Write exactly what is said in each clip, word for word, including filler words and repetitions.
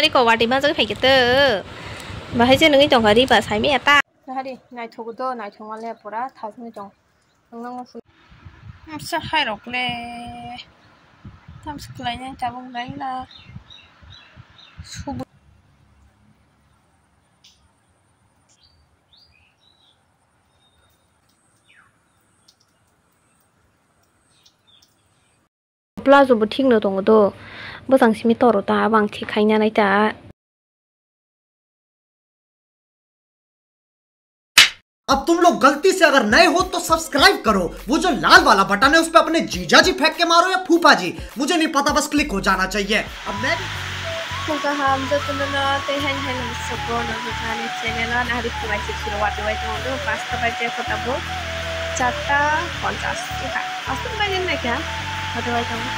Ani ko wati ma jagwi phaikhe to. Bahai je nungwi tongkha ri ba saimaya ta. Hari naithok do, naithok ma le pura thasni tong. Ang nang ma sung. Masa hai rok le. Tam se khlai nai tabuk lai la. Subu. Plazo bo thik no tongo do. Bwsang simi toro ta, abo ang thik khaina nai ta. अब तुम लोग गलती से अगर नए हो तो सब्सक्राइब करो, वो जो लाल वाला बटन है उस पे अपने जीजा जी फेंक के मारो या फूफा जी, मुझे नहीं पता, बस क्लिक हो जाना चाहिए। Phung kaham jotono no tei haino haino sabo no joto ani channel o nahari khwlai se suro wati wai tongo do pasta bai je kota bo charta ponchas kha pasta bai jen naikha wati wai tongo.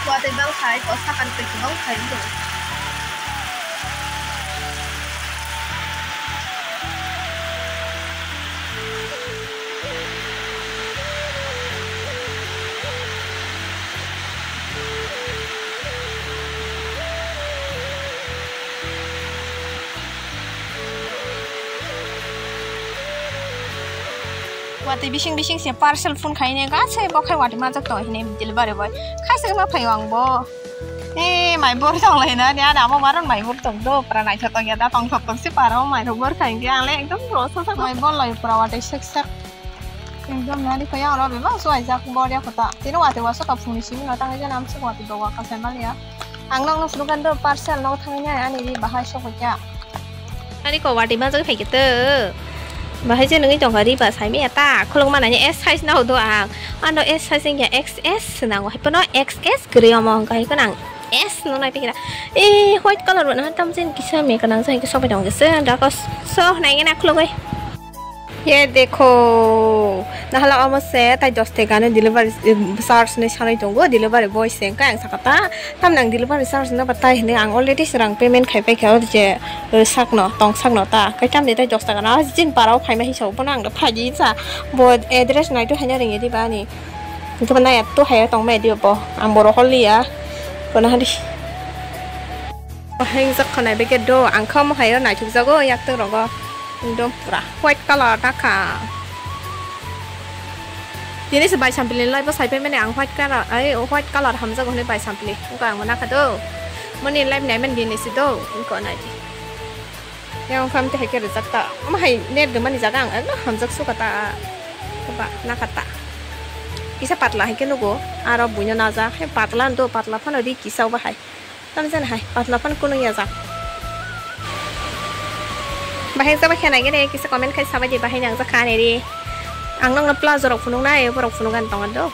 Watwi bang khai, o sakani twi kwbang khai wngkha. Watwi bising bising se parcel phone khaine, gasai bo khai watwi majak tongo hine delivery boy. Khaisa ma phaio ang bo. Eh, mai bor tong lai na, ya da mo maron mai bor tong do, pra nai thok ya da tong thok tong se paro mai rok bor khai ge ang le ekdom bro sa sa mai bor lai pra watwi sek sek. Ekdom nari kaya oro bebak suai jak bor ya kota. Tini watwi waso ka phone ni simi no tang ja nam se watwi do wa ka sai mal ya. Ang nokno phunukha do parcel no thangwi nai ani ri bahai sokoi kha. Ani ko watwi majak phai khe to. Bahai je nungwi tongkha ri ba saimaya ta khuluk manani S size nahor do ang. Ano S size wngya X S se nango hai phano X S kwrwi omo wngkha hai phano ang S no nai phikira. E white color bo naha tamjani kisa mekha nang jai khe sokbai tongo se da ko so nai na khulugwi. Ye dekho, nahala omo se tai dos taka ni delivery, eh, charge ni sanai tongo, delivery boy se, hwnkhe ang sakha ta, tamni ang delivery charge no ba tai hinwi ang already se rang payment khai paikha, o je, eh, sakno, tong sakno ta, hwnkhe tamni tai dos taka no, ah, jin para o phaima hinsa o, bono ang do phaidi sa, bo address nai to haino ringya diba ani, hwnkhe bo nai to haiya tongmai diba bo, ang borok hol liya, bono hadi. Hingjak khwnai beke do, ang kha omo haio naithok jago, yak to rogo. Ekdom pura white color ta kha. Tini se bai sampili ni live o sai phaimani ang white color, ai white color hamjago hwnwi bai sampili. Wngkha ang mona kha do. Moni live nai mani bini se do. Wngkha nai di. Yang wngkha mte hai khe rijak ta. Omo hai net rwmani jaga ang ekdom hamjak sukha ta. Ba nakha ta. Kisa patla hai khe nugo. Aro buino naja. Hai patla do, patla phano ri kisa obo hai. Tamjani hai, patla phan kunui ya jak. Bahai jak bai khe nai gini, kisa comment khai sabai di, bahai nang jak kha ani ri. Ang nokno plazo rok phunuk nai, borok phunuk ani tongo do.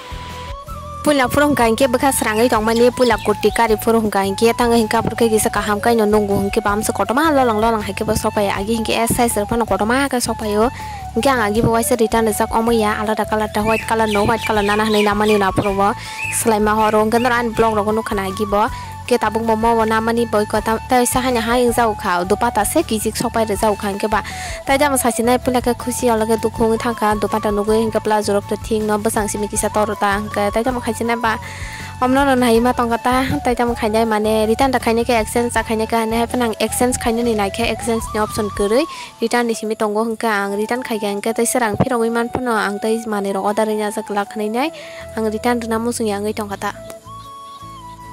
Puila phuru hwnkha hinkhe bwkha srangwi tongmani, puila kurti kari phuru hwnkha hinkhe tangwi hinkhe aphuru khe kisa kaham kaino nungo hinkhe bamsa kotorma lolang lolang hai khe bo sokphai agi hinkhe S size rok phano kotorma khe sokphai o. Hinkhe ang agi bo waisa return rijak omo ya alada colour ta white colour no white colour nana hinui namani ulo aphuru bo swlaima horo hinkhe norok ani vlog rogo nukha na agi bo. Khe tabuk bo mo bo namani boi kota tei sa haino hai wngjago kha, dupata se kijik sokpai rwjago kha hinkhe ba. Tei jamo sachinai puila khe khusi olo khe dukhu wngwi thangkha, dupata nugwi hinkhe plazo rok to thik no bwsang simi kisa toro ta hinkhe tei jamo khaisinai ba. Omno no nai ma tongkha ta tei jamo khainai mane return da khainai khe exchange cha khainai khe hinwi hai phano ang exchange khainani naikhe exchange ni option kwrwi return ni simi tongo hinkhe ang return khaikha hinkhe tei sir ang phirogwi man phano ang tei manwi rok order wngya jak glak hinwi nai ang return rwna muchung ya wngwi tongkha ta.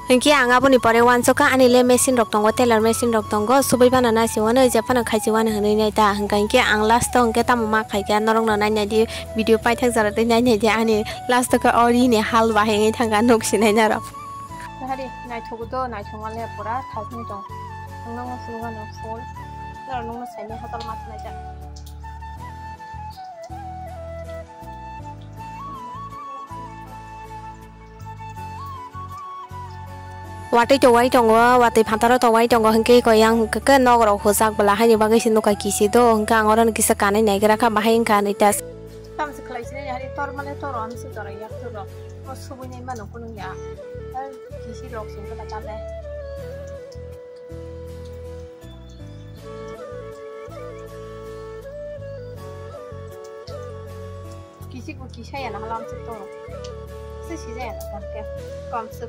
Hinkhe ang aboni pore uansukha, ani le machine rok tongo, tailor machine rok tongo, subui phano nasi wano, je phano khaisi wano hinwi nai ta, hwnkha hinkhe ang last o hinkhe tamo ma khaikha, norok no nai nai di, video paithak jora tei nai nai di, ani last o khe o ri ni hal bahai wngwi thangkha, nuk sinai norok. Hari naithok do, naithok ma le pura thasni tong, ang nokno phunukha no phone, norok nokno saimai hotel ma thanai ta. Watwi to wai tongo, watwi phataro to wai tongo, hinkhe koi yang hinkhe nok rok hojak bwla haini bagwi se nokha kisi do, hinkhe ang oro kisa kanwi naigra kha bahai wngkha ani test. Tamo se khlai sini hari tor mane tor on se tor yak tor rok. O subui nai mano kunung ya. Kisi rok sing kha ta le. Tei bo kisa ya na halam se to. Se si ya na kam ke. Kam se.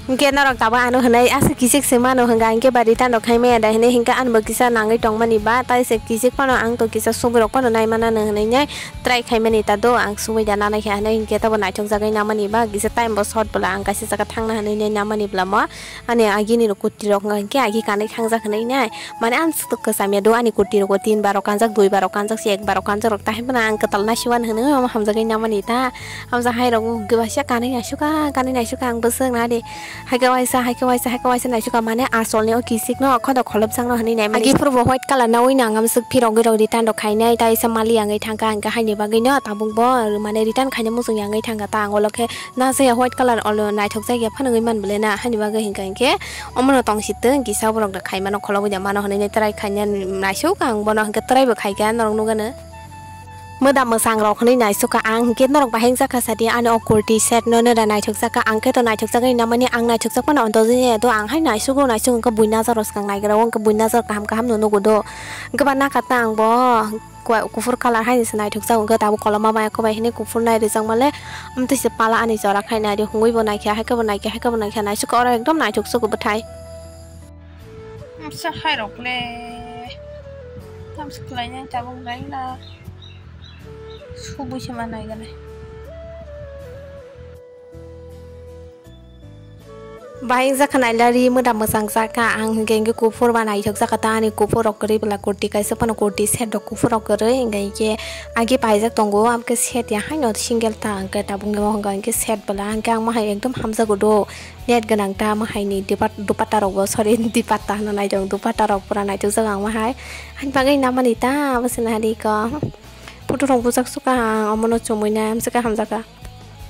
Hingke norok tabuk ano hinui aswk kisik se mano hwnka hingke ba return rok khai maya da hinui hingke ani bo kisa nangui tongmani ba tai se kisik phano ang to kisa subui rok phano nai mana no hinui nai try khai mani ta do ang subui da nanai kha hinui hingke tabo naithok jagui namani ba kisa time bo short bwla ang kaisa jaga thangna hinui nai namani bwlamo ani agini rok kurti rok hingke agi kanui thangjak hinui nai. Mane ang swk kwcham ya do ani kurti rogo tin bar rok kanjak, dui bar rok kanjak, se ek bar rok kanjak rok tahai phano ang kwtal naisiwani hwnwi omo hamjagwi namani ta. Hamjak hai rok gwbasa kanwi naisuka, kanwi naisuka ang bwswk nadi. Haikhe waisa, haikhe waisa, haikhe waisa naisuka mane asolni o kisik no khodo kholopjak no hwnwi naimani. Agi phuru bo white colour nawi nang amswk phirogwi rok return rok khainai ta isa mali yangwi thangkha hwnkhe haini bagwi no tabuk bo mane return khaina muchung yangwi thangkha ta ang olo khe. Na se white colour olo naithok jak ya phano wngwi man bwle na, hani bagwi hinkha hinkhe omono tong si tong kisa borok da khai mano, kholo bwdya mano hinui try khaina naisuk ang bono hinkhe try bo khaikha norok nugano. Mwda mwsang rok hinui naisukha ang hinkhe norok bahai wngjakha sadi ani o kurti set no neda naithok jakha ang khe to naithok jagwi namani ang naithok jak phano onto jini do ang hai naisugo naisuk hinkhe buina jaro swkang naigra o hinkhe buina jaro kaham kaham no nugo do hinkhe ba nakha ta ang bo. Kua-, kuphur colour hai se naithok jak wngkha tabuk koloma maya kobai hinui kuphur nai rijak male amtwi se pala ani jora khai nai ri hungui bo naikha haikhe bo naikha haikhe bo naikha naisuk oro ekdom naithok sugo bwthai. Msa hai rok le tamsa khlai nai tabuk nai na subui se ma nai gale. Bahai wngjakha nailari mwda mwchang jakha ang hinkhe hinkhe kuphur ba naithok jakha ta ani kuphur rok kwrwi bwla kurti kaisa phano kurti set rok kuphur rok kwrwi hinkhe hinkhe agi paijak tongo amkhe set ya haino single ta hinkhe tabuk nw hinkhe hinkhe set bwla hinkhe ang mahai ekdom hamjago do net gwnang ta mahai ni dupat-, dupatta rok bo sorry dupatta hwnna naithok dupatta rok pura naithok jak ang mahai haini bagwi namani ta bwswk nahari ko. Photo rok bujak suka ang omono chumui na amswk hamjaka.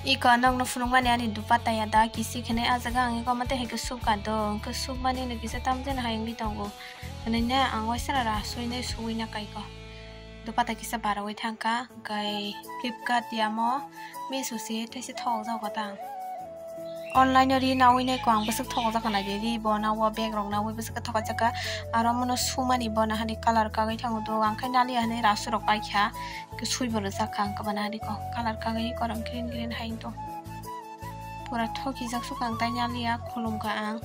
Iko nokno phunukmani ani dupatta ya da kisik hinui ah jaga ang iko mate hai khe subka do, hwnkhe submani no kisa tamjani hai wngwi tongo. Hinui no ang waisa ra suinai suui na kaiko. Dupatta kisa baraui thangkha, hwnkhe Flipkart yamo Meesho se thaisa thok jago tang. Online o ri naui nai ko ang bwswk thok jaga nai ri bo na o bag rok naui bwswk thok jaga aro mono sumani bo na hani colour kagui thango do ang khai nali ya hinui rasu rok paikha. Ke sui bo rwjak kha ang kwbana hari ko. Colour kagwi korang green green hai wng tong. Pura thoki jak sukha ang tai naliya khulum kha ang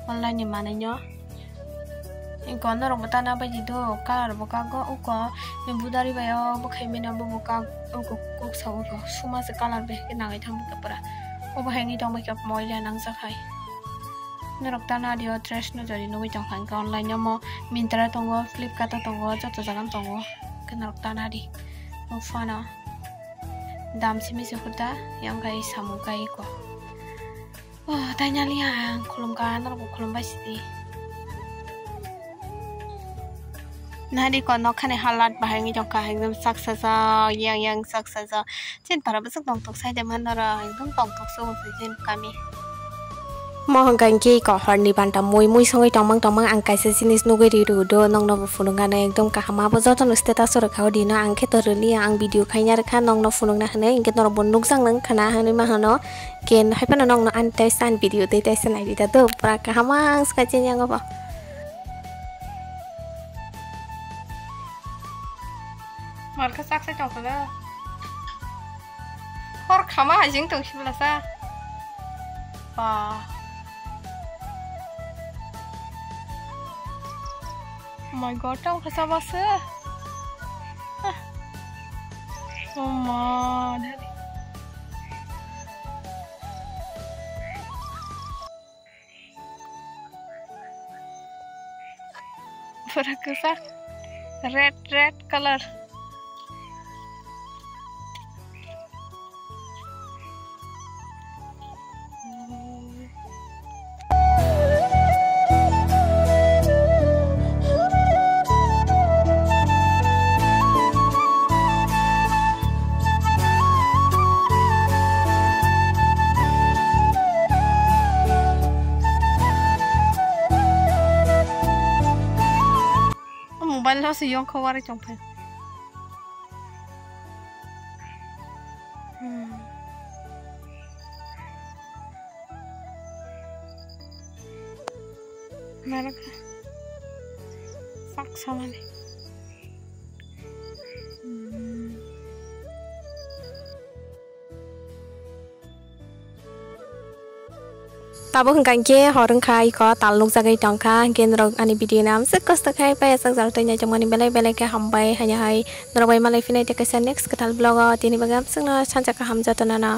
online ni manwi no. Ingko norok bo tana bai di do colour bo kago uko ni budari bai o bwkhai mena bo bo kak uko kok sa uko suma se colour bai khe nangwi thang kha pura. Obo hai wngwi tong bai kha moila nangjak hai. Norok tana di o dress no jodi nugwi tong kha hwnkhe online no mo Myntra tongo Flipkart o tongo joto jaga no tongo. Khe norok tana di. Phano dam simi se khuda yang kai samung kai ko. Oh, tai nali ang khulum ka norok bo khulum bai sidi. Nari ko nok khani halat bahai ngi jokka ekdom sak sajak yang yang sak sajak. Chin para bwswk tongthok sai de man norok ekdom tongthok se wng se chin kami. Mo hwnkha hwnkhe iko horni banta mui mui songwi tongmang tongmang ang kaisa jinis nugwi ri rw do nokno bo phunuknani ekdom kaham abo jotono status o rwkha o dino ang khe to rwliya ang video khaina rwkha nokno phunukna hinwi hwnkhe norok bo nukjak nang khana hinwi ma hwno ken hai phano nokno ani teisa ani video tei teisa nai rida do pura kaham ang swkha chini ang obo. Markha sak sai tongkha da. Hor khama hajing tong sibla sa. Ba. Oh my God, tong khasa basa. Ah. Oh my. Pura kwchak red, red colour. Mobile no se yong kha warwi tong phai. Hmm. Narwkha. Sak samani. Tabuk hwnkha hinkhe hor wngkha, iko tal nukjagwi tongkha, hinkhe norok ani video no amswk kosto khai paiya chakjal twi naitongmani belai belai khe hambai haino hai norok bai malai phinai tei kaisa next kwtal vlog o tini bagwi amswkno sansa kaham jotono no.